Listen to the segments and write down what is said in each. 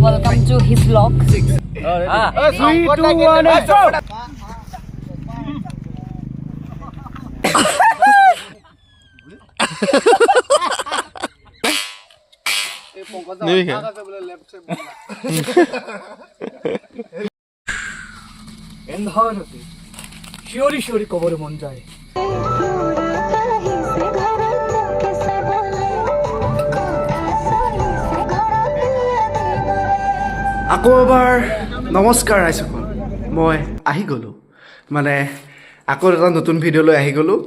Welcome to his vlog. 3, 2, 1, and go! এন্ধাৰতে চিঞৰি চিঞৰি ক'বলৈ মন যায়। আকৌ এবাৰ নমস্কাৰ ৰাইজসকল, মই আহি গ'লোঁ, মানে আকৌ এটা নতুন ভিডিঅ' লৈ আহি গ'লোঁ।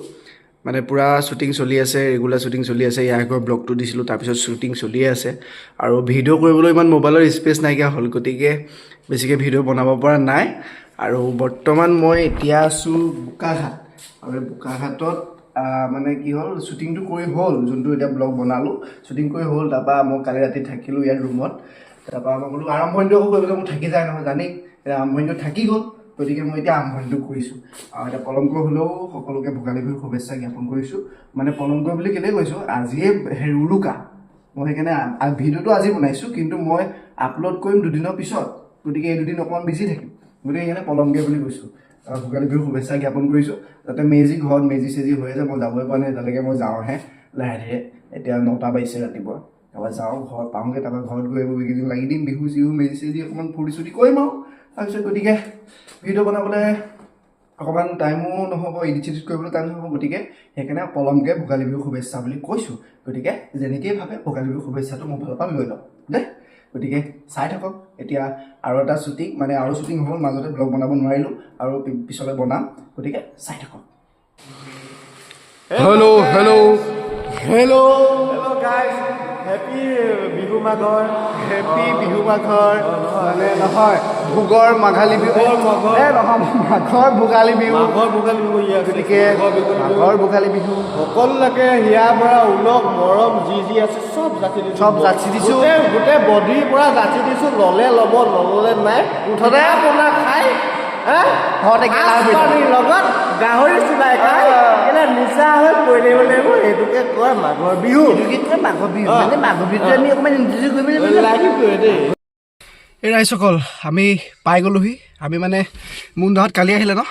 মানে পূৰা শ্বুটিং চলি আছে, ৰেগুলাৰ শ্বুটিং চলি আছে। ইয়াৰ আগৰ ব্লগটো দিছিলোঁ, তাৰপিছত শ্বুটিং চলিয়ে আছে আৰু ভিডিঅ' কৰিবলৈ ইমান মোবাইলৰ স্পেচ নাইকিয়া হ'ল, গতিকে বেছিকৈ ভিডিঅ' বনাব পৰা নাই। আৰু বৰ্তমান মই এতিয়া আছোঁ বোকাঘাট আৰু এই বোকাঘাটত মানে কি হ'ল, শ্বুটিংটো কৰি হ'ল, যোনটো এতিয়া ব্লগ বনালোঁ, শ্বুটিং কৰি হ'ল। তাৰপৰা মই কালি ৰাতি থাকিলোঁ ইয়াত ৰুমত। তাৰপৰা মই ক'লোঁ আৰম্ভণিটো আকৌ কৰিবলৈ মোৰ থাকি যায় নহয়, জানেই। এতিয়া আৰম্ভণিটো থাকি গ'ল, গতিকে মই এতিয়া আৰম্ভণিটো কৰিছোঁ। আৰু এতিয়া পলমকৈ হ'লেও সকলোকে ভোগালী বিহুৰ শুভেচ্ছা জ্ঞাপন কৰিছোঁ। মানে পলমকৈ বুলি কেলৈ কৈছোঁ, আজিয়ে হেৰি উৰুকা, মই সেইকাৰণে ভিডিঅ'টো আজি বনাইছোঁ, কিন্তু মই আপলোড কৰিম দুদিনৰ পিছত। গতিকে এই দুদিন অকণমান বিজি থাকিম, গতিকে সেইকাৰণে পলমকৈ বুলি কৈছোঁ। আৰু ভোগালী বিহুৰ শুভেচ্ছা জ্ঞাপন কৰিছোঁ। তাতে মেজি, ঘৰত মেজি চেজি হৈ আছে, মই যাবই পৰা নাই এতিয়ালৈকে। মই যাওঁহে লাহে ধীৰে। এতিয়া 9টা বাজিছে ৰাতিপুৱা। তাৰপৰা যাওঁ, ঘৰত পাওঁগৈ, তাৰপৰা ঘৰত গৈ এইবোৰ এইকেইদিন লাগি দিম, বিহু চিহু, মেজি চেজি, অকণমান ফূৰ্তি চুৰ্তি কৰিম। আৰু তাৰপিছত গতিকে ভিডিঅ' বনাবলৈ অকণমান টাইমো নহ'ব, এডিট চেডিট কৰিবলৈ টাইম নহ'ব। গতিকে সেইকাৰণে পলমকৈ ভোগালী বিহুৰ শুভেচ্ছা বুলি কৈছোঁ। গতিকে যেনেকেই ভাবে, ভোগালী বিহুৰ শুভেচ্ছাটো মোৰ ফালৰ পৰা লৈ লওক দেই। গতিকে চাই থাকক। এতিয়া আৰু এটা শ্বুটিং, মানে আৰু শ্বুটিং হ'ল মাজতে, ব্লগ বনাব নোৱাৰিলোঁ, আৰু পিছলৈ বনাম। গতিকে চাই থাকক। Hello, hello, hello. Hello guys, happy Bihu মাঘৰ। হেপী বিহু মাঘৰ, মানে নহয়, ভোগৰ মাঘালী বিহু। মাঘৰ। এ নহয়, মাঘৰ ভোগালী বিহু। মাঘৰ ভোগালী বিহু ইয়াত। গতিকে মাঘৰ ভোগালী বিহু। সকলোকে হিয়াৰ পৰা ওলগ মৰম যি যি আছে চব যাচি দিছো। চব যাচি দিছো। গোটেই গোটেই বডিৰ পৰা যাচি দিছো। ল'লে ল'ব, নল'লে নাই। মুঠতে পোনা খাই হা? ঘৰতে গেলা হৈ যাব। পানীৰ লগত গাহৰি চুবাই খাই কেলে নিচা হৈ পৰি থাকিব লাগিব। সেইটোকে কয় মাঘৰ বিহু। এইটোকে কয় মাঘৰ বিহু। মানে মাঘৰ বিহুটো আমি অকণমান এনজয় কৰিব লাগিব। লাগিবই দেই। এই ৰাইজসকল, আমি পাই গ'লোহি। আমি মানে মুন্দাহঁত কালি আহিলে ন?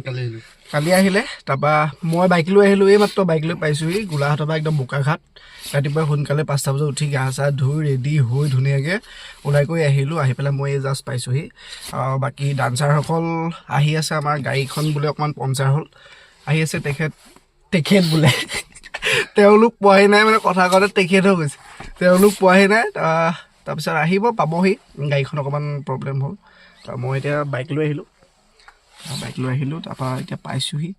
কালি আহিলো। কালি আহিলে। তাৰপৰা মই বাইক লৈ আহিলোঁ, এই মাত্ৰ বাইক লৈ পাইছোঁহি গোলাঘাটৰ পৰা একদম বোকাঘাট। ৰাতিপুৱা সোনকালে 5টা বজাত উঠি গা চা ধুই ৰেডি হৈ ধুনীয়াকৈ ওলাই কৰি আহিলোঁ। আহি পেলাই মই এই জাষ্ট পাইছোঁহি। আৰু বাকী ডান্সাৰসকল আহি আছে। আমাৰ গাড়ীখন বোলে অকণমান পঞ্চাৰ হ'ল, আহি আছে। তেখেত তেখেত বোলে তেওঁলোক পোৱাহি নাই, মানে কথা কওঁতে তেখেত হৈ গৈছে। তেওঁলোক পোৱাহি নাই, তাৰপিছত আহিব পাবহি। গাড়ীখন অকণমান প্ৰব্লেম হ'ল। মই এতিয়া বাইক লৈ আহিলোঁ, বাইক লৈ আহিলোঁ। তাৰপৰা এতিয়া পাইছোঁহি,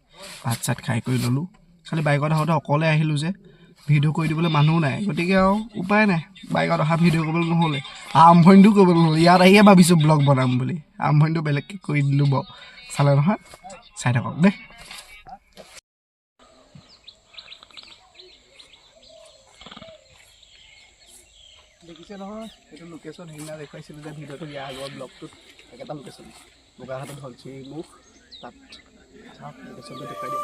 ভাত চাত খাই কৰি ল'লোঁ। খালি বাইকত আহোঁতে অকলে আহিলোঁ যে, ভিডিঅ' কৰি দিবলৈ মানুহো নাই, গতিকে আৰু উপায় নাই। বাইকত অহা ভিডিঅ' কৰিবলৈ নহ'লে, আৰম্ভণিটো কৰিবলৈ নহ'লে। ইয়াত আহিয়ে ভাবিছোঁ ব্লগ বনাম বুলি, আৰম্ভণিটো বেলেগকৈ কৰি দিলোঁ বাৰু। চালে নহয়, চাই থাকক দেই। দেখিছে নহয় সেইটো লোকেশ্যন, সেইদিনা দেখুৱাইছিলোঁ যে ভিডিঅ'টো, ইয়াৰ আগৰ ব্লগটোত, একেটা লোকেশ্যন, বোকাখাটত ধলচিৰি মুখ। তাত চাওক, লোকেশ্যনটো দেখুৱাই দিয়ক।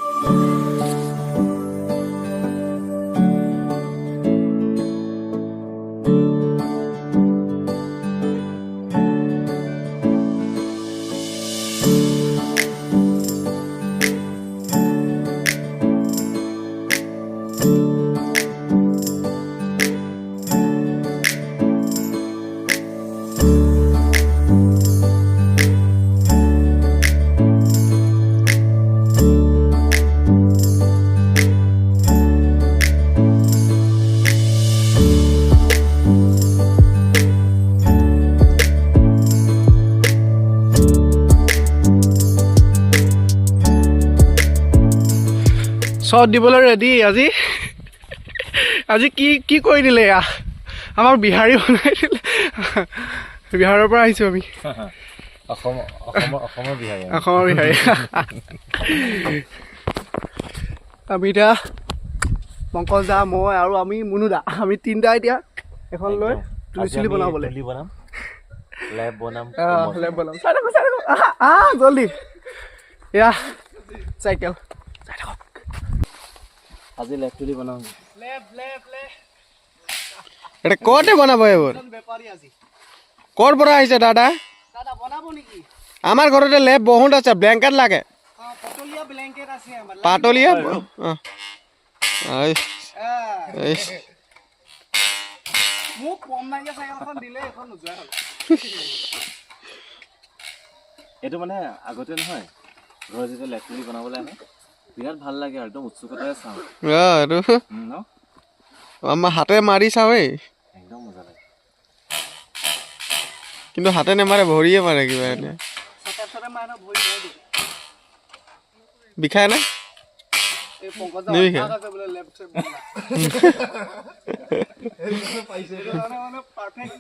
শ্বট দিবলৈ ৰেডি। আজি আজি কি কি কৰি দিলে এয়া, আমাক বিহাৰী বনাই দিলে। বিহাৰৰ পৰা আহিছোঁ আমি। অসম অসমৰ অসমৰ বিহাৰী। অসমৰ বিহাৰী আমি। এতিয়া পংকজ দা, মই আৰু আমি মুনুদা, আমি তিনিটা এতিয়া এখন লৈ তুলি চুলি বনাবলৈ। তুলি বনাম, লেপ বনাম। লেপ বনাম। চাই থাকক, চাই থাকক। আহা আহ জল্দি। এয়া চাইকেল, চাই থাকক। আজি লেপ তুলি বনাম। লেপ লেপ লেপ। এটা কতে বনাব এইবোৰ? বেপাৰী আজি। ক'ৰ পৰা আহিছে দাদা? আমাৰ ঘৰতে লেপ বহুত আছে, ব্লেংকেট লাগে। পাতলীয়া। অঁ, এই মোক কম নাইকিয়া চাইকেলখন দিলে এইখন নোযোৱা হ'ল। এইটো মানে আগতে নহয়, ঘৰত যেতিয়া লেপ তুলি বনাবলৈ আহে, বিৰাট ভাল লাগে আৰু একদম উৎসুকতাৰে চাওঁ। অঁ, এইটো ন। আমাৰ হাতে মাৰি চাওঁৱেই। একদম মজা লাগে। কিন্তু হাতে নেমাৰে, ভৰিয়ে মাৰে কিবা এনে। ভৰি মাৰি দিয়ে। বিষাই নে? এই পংকজ নিবিষায়? আছে বোলে লেপ চেপ বনোৱা। সেইটো কাৰণে মানে পাৰফেক্ট।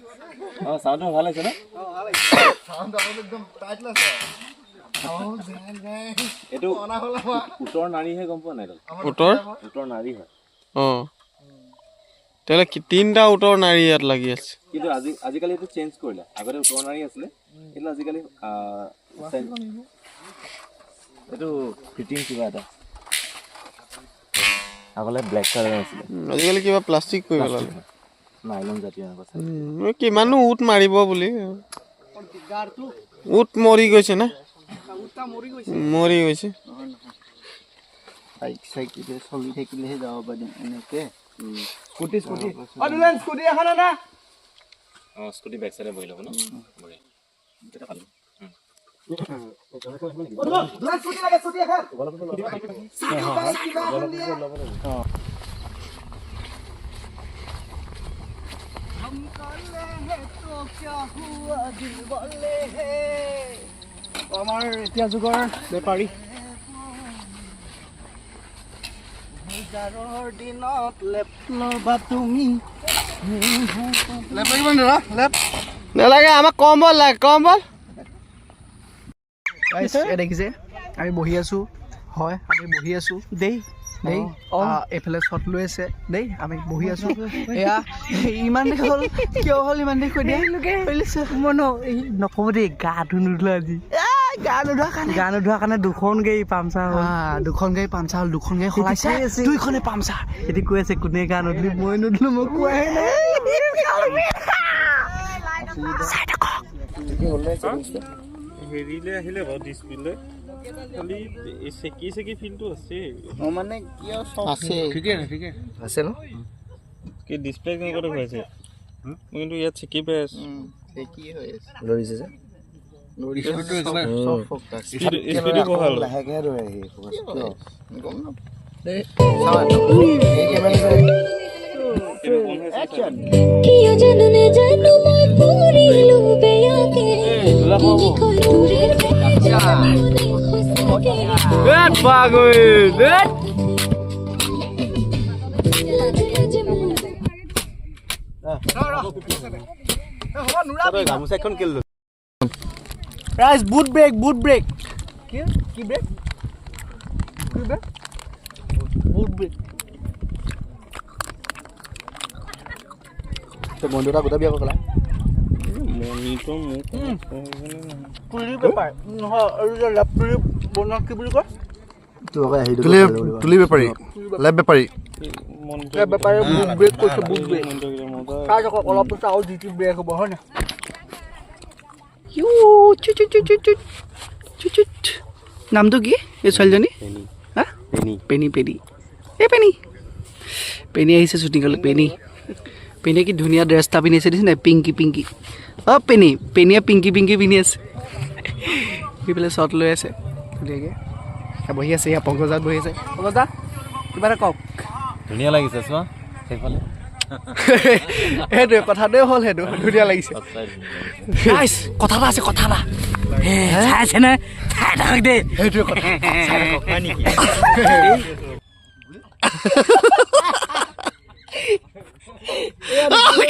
অঁ, চাউণ্ডটো ভাল লাগিছে ন? অঁ, ভাল লাগিছে। এইটো উত্তৰ নাৰীহে, গম পোৱা নাই তই? উত্তৰ। উত্তৰ নাৰী হয়। অঁ, তেতিয়াহ'লে তিনিটা উত্তৰ নাৰী ইয়াত লাগি আছে। কিন্তু আজিকালি এইটো চেঞ্জ কৰিলে। আগতে উত্তৰ নাৰী আছিলে, কিন্তু আজিকালি এইটো ফিটিং কিবা এটা আগলে ব্লেক কালাৰ আছিলে। আজিকালি কিবা প্লাষ্টিক কৰি পেলালে। নাইলন জাতীয় এনেকুৱা চাগে। কিমাননো উট মাৰিব বুলি, উট মৰি গৈছে না? উঠটা মৰি গৈছে। মৰি গৈছে। বাইক চাইক এতিয়া চলি থাকিলেহে যাব পাৰিম এনেকে। স্কুটি, স্কুটি, অ দুলেন, স্কুটি এখন আনা। অঁ, স্কুটি বেক চাইডে বহি ল'ব ন, বঢ়িয়া। দুলেন, স্কুটি লাগে, স্কুটি এখন, কিবা এখন দিয়া। हम काले हैं तो क्या हुआ, दिल वाले हैं। আমাৰ এতিয়া যুগৰ বেপাৰী। জাৰৰ দিনত লেপ ল'বা তুমি। লেপ লাগিব নি দাদা, লেপ? নালাগে, আমাক কম্বল লাগে, কম্বল। গাইছ, এয়া দেখিছে, আমি বহি আছোঁ। হয়, আমি বহি আছোঁ দেই দেই। এইফালে শ্বট লৈ আছে দেই। আমি বহি আছোঁ। এয়া ইমান দেৰি হ'ল, কিয় হ'ল ইমান দেৰি কৈ দিয়া। মই ন এই নক'ব দেই, গাটো নুধুলো আজি। গা নোধোৱা কাৰণে। গা নোধোৱাৰ কাৰণে দুখন গাড়ী পামচাৰ হ'ল। দুখন গাড়ী পামচাৰ হ'ল, দুখন গাড়ী সলাইছে। কৈ আছে। দুইখনে পামচাৰ। এতিয়া কৈ আছে, কোনে গা নুধুলি? মই নুধুলো, মই কোৱাই নাই। চাই থাকক। হেৰিলে আহিলে বাৰু, ডিছপ্লে খালি এই চেকি চেকি ফিলটো আছে। আছে। আছে ন? কি ডিছপ্লে কেনেকুৱা দেখুৱাইছে? মই কিন্তু ইয়াত চেকি পাই আছো। লৰিছে যে। স্পীডো বঢ়ালো। লাহেকে ৰৈ আহি। কিয় জানো নেজানো মই পৰিলো বেয়াকে, কি কয় তোৰে জানোনে সঁচাকে লাগে যে মোৰ। গামোচা এখন কেলৈ? ৰাইজ, বুট ব্ৰেক, বুট ব্ৰেক। কি কি ব্ৰেক? কি ব্ৰেক? বুট ব্ৰেক। বন্ধু এটা গোটাবি আকৌ ক'লা। মনিটো মোক কুলি পেপাৰ নহয় আৰু যে লেপ তুলি বনোৱা, কি বুলি কয়? তোৰ আকৌ আহি। তুলি তুলি বেপাৰী, লেপ বেপাৰী। লেপ বেপাৰী বুট ব্ৰেক কৈছে, বুট ব্ৰেক। চাই থাকক, অলপ পিছত আৰু যি টি ব্ৰেক হ'ব, হয় নাই? ইউ চু চু চু চু চু চু চু। নামটো কি এই ছোৱালীজনী? হা, পেনি, পেনি, এই পেনি, পেনি আহিছে শ্বুটিঙলৈ। পেনি, পেনিয়ে কি ধুনীয়া ড্ৰেছ এটা পিন্ধিছে দেখিছে নাই? পিংকি পিংকি। অ' পেনি, পেনিয়ে পিংকি পিংকি পিন্ধি আছে। সেইফালে শ্বট লৈ আছে ধুনীয়াকৈ। এয়া বহি আছে, এয়া পংকজাত বহি আছে। পংকজদা, কিবা এটা কওক। ধুনীয়া লাগিছে, চোৱা সেইফালে। সেইটোৱে কথাটোৱে হ'ল, সেইটো ধুনীয়া লাগিছে। সঁচাই ধুনীয়া লাগিছে। গাইছ, কথা এটা আছে, কথা এটা। চাই আছে নে? চাই থাকক দেই। সেইটোৱে কথা, চাই থাকক। হয় নেকি?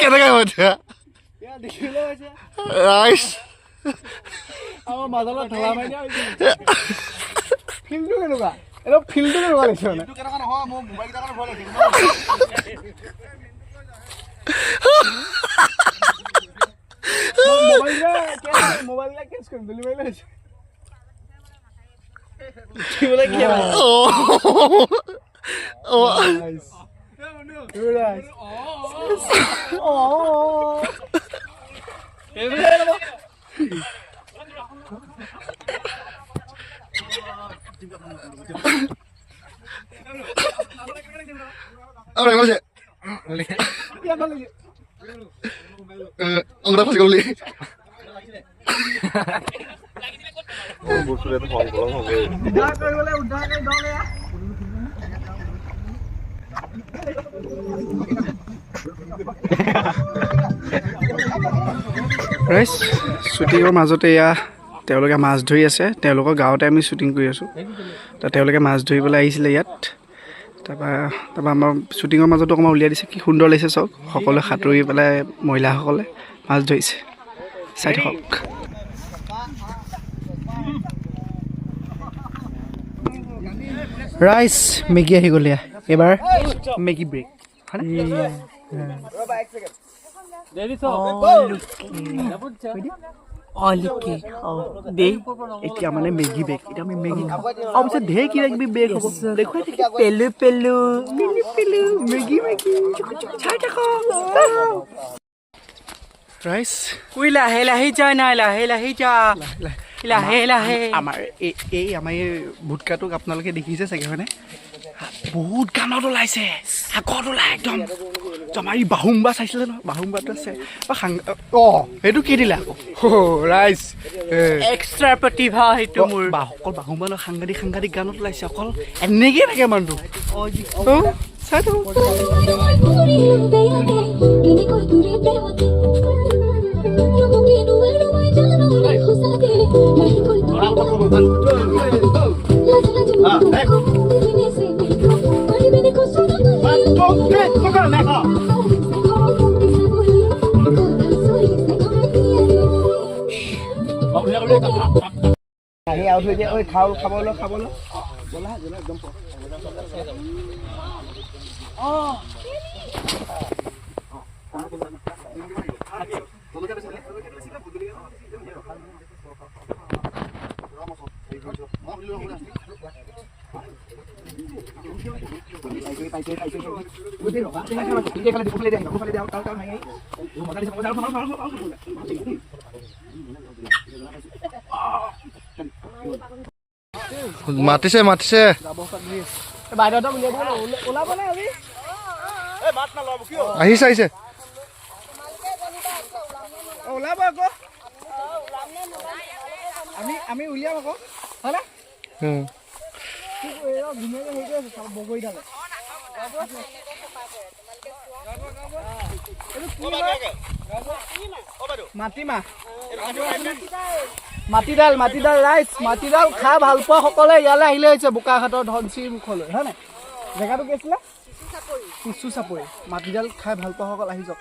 কেনেকে এতিয়া? এয়া দেখিবলৈ পাইছে। ৰাইজ। আমাৰ মাজলৈ ঢলা মাৰি দিয়া হৈছে। ফিল্ডটো কেনেকুৱা? এইটো ফিল্ডটো কেনেকুৱা লাগিছে মানে? কেনেকুৱা নহয়, মোৰ মোবাইল কেইটাৰ কাৰণে ভয় লাগিছে। মোবাইল কেছ কৰিম, দলি মাৰি হৈছে। উঠিবলৈ কি? অঁ। Oh. অংগৰা ফাঁচি গ'ল বুলি। ৰাইজ, শ্বুটিঙৰ মাজতে এয়া তেওঁলোকে মাছ ধৰি আছে। তেওঁলোকৰ গাঁৱতে আমি শ্বুটিং কৰি আছোঁ। তো তেওঁলোকে মাছ ধৰিবলৈ আহিছিলে ইয়াত। তাৰপৰা আমাৰ শ্বুটিঙৰ মাজতো অকণমান উলিয়াই দিছে। কি সুন্দৰ লাগিছে চাওক, সকলোৱে সাঁতুৰি পেলাই মহিলাসকলে মাছ ধৰিছে। চাই থাকক। ৰাইজ, মেগী আহি গ'ল। এয়া এইবাৰ মেগী ব্ৰেক। হয়নে? এতিয়া মানে মেগী ব্ৰেক। এতিয়া আমি মেগী খাম আৰু পিছত ঢেৰ কিবা কিবি ব্ৰেক হ'ব, দেখুৱাই থাকিম। পেলু পেলু পেলু পেলু মেগী মেগী চাই থাকক ৰাইজ। ঐ, লাহে লাহে যা না, লাহে লাহে যা, লাহে লাহে। আমাৰ এই ভুটকাটোক আপোনালোকে দেখিছে চাগে, হয়নে? বহুত গানত ওলাইছে, আগত ওলাই একদম জমাৰি। বাহুম্বা চাইছিলে নহয়? বাহুম্বাটো আছে বা সাং। অঁ, সেইটো কি দিলে আকৌ ৰাইজ? এক্সট্ৰা প্ৰতিভা সেইটো মোৰ। বা অকল বাহুম্বা নহয়, সাংঘাতিক সাংঘাতিক গানত ওলাইছে। অকল এনেকেই থাকে মানুহটো। অঁ, চাই থাকক। মই পৰিলো বেয়াকে কেনেকৈ তোৰে প্ৰেমতে ৰ'বগে নোৱাৰো মই, জানো নে সঁচাকে লাহেকৈ তোৰে লাজ লাজ মোৰ দিবিনে চেনেহ পাৰিবিনে কচোন? আহি আউট হৈ দিয়া। ঐ, খাওঁ, খাব ল, খাব ল। জ্বলা জ্বলা একদম। মাতিছে, মাতিছে। বাইদেউহঁতক উলিয়াই দিব। ওলাব নে আজি? আহিছে, আহিছে। ওলাব আকৌ। আমি উলিয়াম আকৌ, হয়নে? ধুনীয়াকৈ হেৰি কৰি আছে বগৰীডালে। এইটো কি হয়? মাটিমাহ, মাটিডাল, মাটিডাল। ৰাইজ, মাটিডাল খাই ভাল পোৱা সকলে ইয়ালৈ আহিলে হৈছে বোকাখাটৰ ধনশিৰি মুখলৈ, হয় নাই? জেগাটো কি আছিলে? চিচু চাপৰি। মাটিডাল খাই ভাল পোৱাসকল আহি যাওক।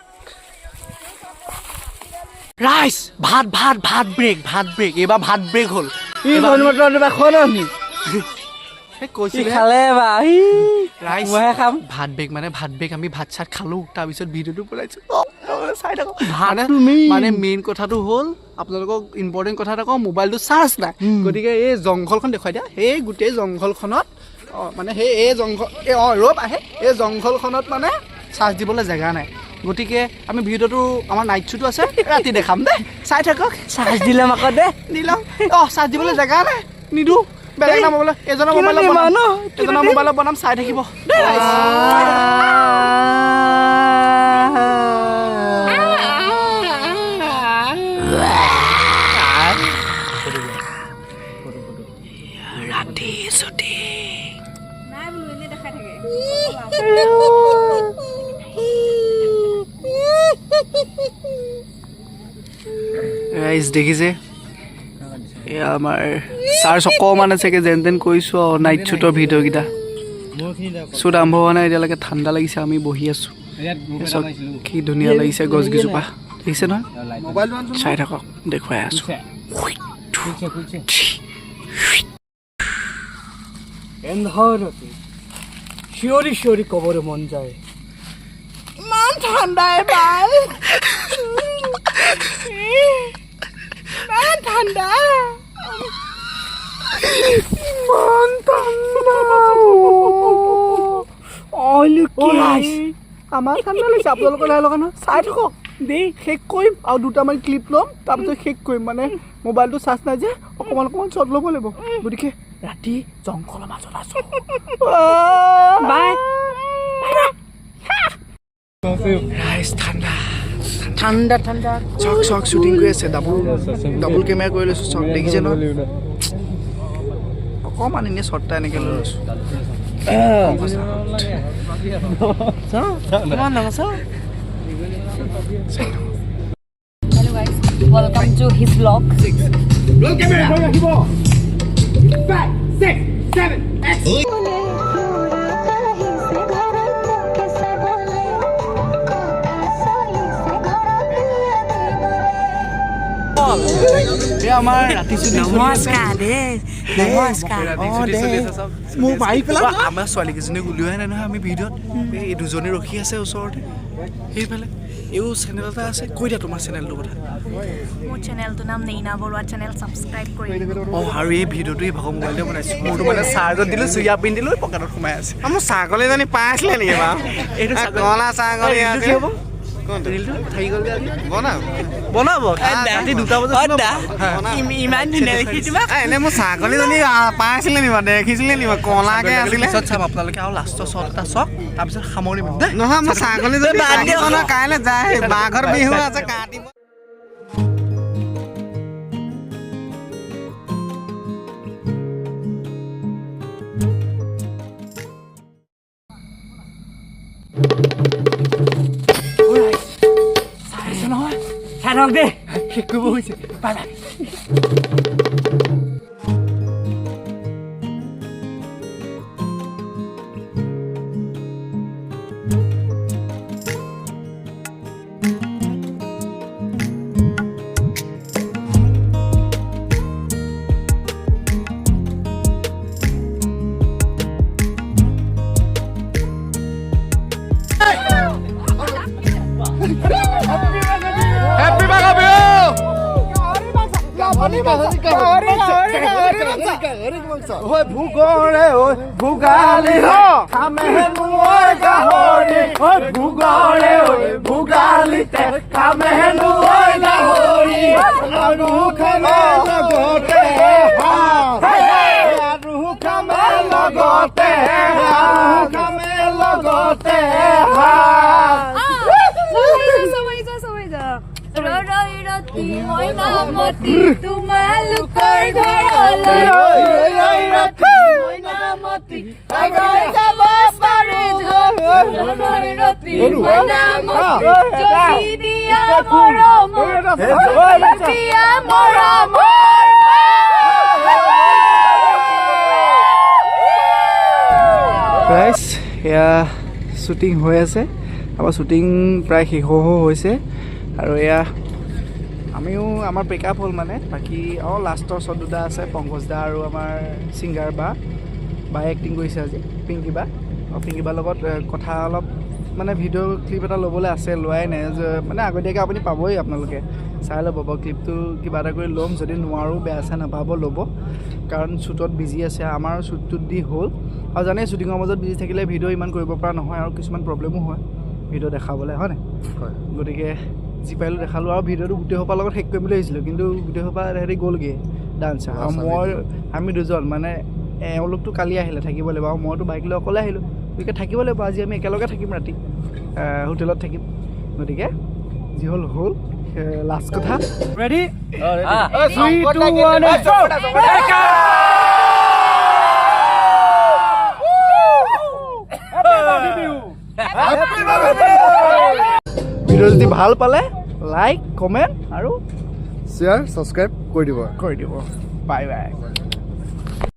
ৰাইজ, ভাত ভাত ভাত ব্ৰেক, ভাত ব্ৰেক। এইবাৰ ভাত ব্ৰেক হ'ল। কৈছিলে খালে বা। ৰাইজ। মইহে খাম। ভাত ব্ৰেক মানে ভাত ব্ৰেক। আমি ভাত চাত খালোঁ, তাৰপিছত ভিডিঅ'টো বনাইছোঁ। চাই থাকক। মানে মানে মেইন কথাটো হ'ল, আপোনালোকক ইম্পৰ্টেণ্ট কথা এটা কওঁ, মোবাইলটো চাৰ্জ নাই। গতিকে এই জংঘলখন দেখুৱাই দিয়া। সেই গোটেই জংঘলখনত, অঁ, মানে সেই এই জংঘল, এই, অঁ, ৰ'ব আহে, এই জংঘলখনত মানে চাৰ্জ দিবলৈ জেগা নাই। গতিকে আমি ভিডিঅ'টো, আমাৰ নাইট শ্বুটো আছে, ৰাতি দেখাম দেই। চাই থাকক। চাৰ্জ দিলাম আকৌ দে। দিলাম। অঁ, চাৰ্জ দিবলৈ জেগা নাই, নিদিওঁ। বেলেগ এটা মোবাইলত, এজনৰ মোবাইলত বনাম, এজনৰ মোবাইলত বনাম। চাই থাকিব দেই ৰাইজ। ৰাতি ছুটি। নাই বোলো, এনেই দেখাই থাকে। ৰাইজ, দেখিছে, এয়া আমাৰ চাৰ্জ অকণমান আছেগৈ। যেন তেন কৰিছোঁ আৰু নাইট শ্বুটৰ ভিডিঅ'কেইটা। শ্বুট আৰম্ভ হোৱা নাই এতিয়ালৈকে। ঠাণ্ডা লাগিছে, আমি বহি আছোঁ। চাওক, কি ধুনীয়া লাগিছে গছকেইজোপা, দেখিছে নহয়? চাই থাকক, দেখুৱাই আছোঁ। এন্ধাৰতে চিঞৰি চিঞৰি ক'বলৈ মন যায়, ইমান ঠাণ্ডা এবাৰ, ইমান ঠাণ্ডা, ইমান ঠাণ্ডা। আমাৰ ঠাণ্ডা লাগিছে, আপোনালোকৰ নাই লগা নহয়? চাই থাকক দেই। শেষ কৰিম আৰু দুটামান ক্লিপ ল'ম, তাৰপিছত শেষ কৰিম। মানে মোবাইলটো চাৰ্জ নাই যে, অকণমান অকণমান শ্বট ল'ব লাগিব। গতিকে ৰাতি জংঘলৰ মাজত আছোঁ। বাই। ৰাইজ, ঠাণ্ডা। ঠাণ্ডা ঠাণ্ডা। চাওক চাওক, শ্বুটিং কৰি আছে। ডাবুল ডাবুল কেমেৰা কৰি লৈছোঁ। চাওক, দেখিছে ন? অকণমান এনেই শ্বৰ্ট এটা এনেকৈ লৈ লৈছোঁ। কিমান ডাঙৰ চাওঁ। Hello guys, welcome to his vlog. এই আমাৰ ৰাতি শ্বুটিং। নমস্কাৰ দেই, নমস্কাৰ। মোক মাৰি পেলাই। আমাৰ ছোৱালীকেইজনীক উলিওৱাই নাই নহয় আমি ভিডিঅ'ত। এই দুজনী ৰখি আছে ওচৰতে সেইফালে। এইও চেনেল এটা আছে, কৈ দিয়া তোমাৰ চেনেলটোৰ কথা। মোৰ চেনেলটোৰ নাম নেইনা বৰুৱা চেনেল, ছাবস্ক্ৰাইব কৰি দিব। অঁ, আৰু এই ভিডিঅ'টো এই ভাগৰ মোবাইলতে বনাইছোঁ। মোৰটো মানে চাৰ্জত দিলোঁ, চুইয়া পিন দিলোঁ, পকেটত সোমাই আছে। মোৰ ছাগলীজনী পাইছিলে নেকি বাৰু? এইটো ছাগলী। কলা ছাগলী। ৰিলটো আছে। কি হ'ব? কোনটো? ৰিলটো থাকি গ'ল যে আজি। বনাম। বনাব ৰাতি 2টা বজাত। ইমান ধুনীয়া দেখি তোমাক। এনে মোৰ ছাগলীজনী পাইছিলে নি বাৰু? দেখিছিলে নি বাৰু? কলাকে আছিলে। পিছত চাম আপোনালোকে। আৰু লাষ্টৰ শ্বট এটা চাওক, তাৰপিছত সামৰিম দেই। নহয়, মোৰ ছাগলীজনী কাটিব নহয়, কাইলৈ যায়। মাঘৰ বিহু আছে, কাটিব। চাই থাকক দেই। শেষ কৰিব হৈছে, bye bye. Happy Magh Bihu. ভূগৰে ঐ ভোগালী খামে হেনো ঐ গাহৰি, ঐ ভোগৰে ঐ ভোগালীতে খামে হেনো ঐ গাহৰি, আৰু খামে লগতে, আৰু খামে লগতে, আৰু খামে লগতে। সবাই যা। ৰৈ ৰতি মইনামতী তোমালোকৰ ঘৰলৈ, ৰৈ ৰৈ ৰতি মইনামতী যাব পাৰে, ৰৈ ৰতি মইনামতী, যদি দিয়া মৰম, দিয়া মৰমৰ। ৰাইজ, এয়া শ্বুটিং হৈ আছে। আমাৰ শ্বুটিং প্ৰায় শেষ হৈ হৈছে আৰু এয়া আমিও, আমাৰ ব্ৰেকআপ হ'ল মানে। বাকী অঁ, লাষ্টৰ শ্বট দুটা আছে। পংকজ দা আৰু আমাৰ ছিংগাৰ বা, বায়ে এক্টিং কৰিছে আজি, পিংকী বা। অঁ, পিংকী বাৰ লগত কথা অলপ মানে ভিডিঅ' ক্লিপ এটা ল'বলৈ আছে, লোৱাই নাই যে। মানে আগতীয়াকৈ আপুনি পাবই, আপোনালোকে চাই ল'ব বাৰু। ক্লিপটো কিবা এটা কৰি ল'ম, যদি নোৱাৰোঁ বেয়া চেয়া নাপাব, ল'ব, কাৰণ শ্বুটত বিজি আছে। আমাৰ শ্বুটটোত দি হ'ল আৰু জানেই, শ্বুটিঙৰ মাজত বিজি থাকিলে ভিডিঅ' ইমান কৰিব পৰা নহয় আৰু কিছুমান প্ৰব্লেমো হয় ভিডিঅ' দেখাবলৈ, হয় নাই? গতিকে যি পাৰিলোঁ দেখালোঁ। আৰু ভিডিঅ'টো গোটেই সোপাৰ লগত শেষ কৰিম বুলি ভাবিছিলোঁ, কিন্তু গোটেই সোপা সিহঁতি গ'লগৈ ডান্সাৰ, আৰু মই, আমি দুজন মানে এওঁলোকতো কালি আহিলে, থাকিব লাগিব। আৰু মইতো বাইক লৈ অকলে আহিলোঁ, গতিকে থাকিব লাগিব। আজি আমি একেলগে থাকিম, ৰাতি হোটেলত থাকিম। গতিকে যি হ'ল হ'ল। লাষ্ট কথা। ৰেডি, 3, 2, 1। ভিডিঅ' যদি ভাল পালে লাইক, কমেণ্ট আৰু শ্বেয়াৰ, ছাবস্ক্ৰাইব কৰি দিব। কৰি দিব। Bye bye.